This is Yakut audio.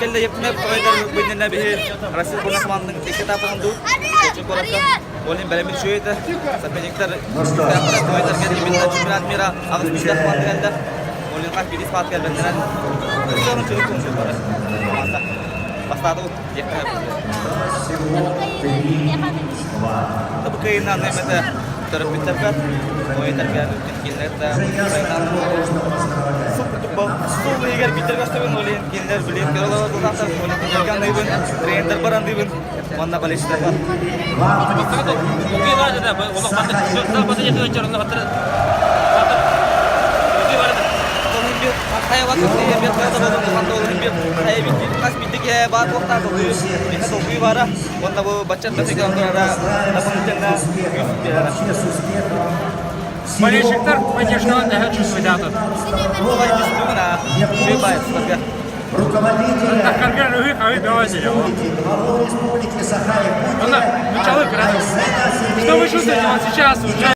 кэллэ Епнеп тойдар быннына биһи Россия сборная командының икки этапынан дуу. Сочи куоракка Олин бэлэмин үчүгэй Соперниктар тойдар именно чемпионат мира аҕыс биирдээх команда кэллэ. Олинга биир спад кэлбэннэрэн өссө чөлүк туһун бары. Команда бастааты диэххэ. Бу кыайынан эмэтэ төрөппүттэрбэр, ойутарга кинилэр да Сул иһигэр биитэр көстөбүн, ол иһин кинилэр билин көрө олорор ол иһин аныыбын, тренердэрбэр аныыбын, уонна болельщиктарбар. Уонна бу бачча Болельщиктар поддержкалар төһө чувствуйдаатыт? Руководителя Рыхы бөҕө главу Республики Саха-Якутия Что вы чувствуете вот сейчас уже?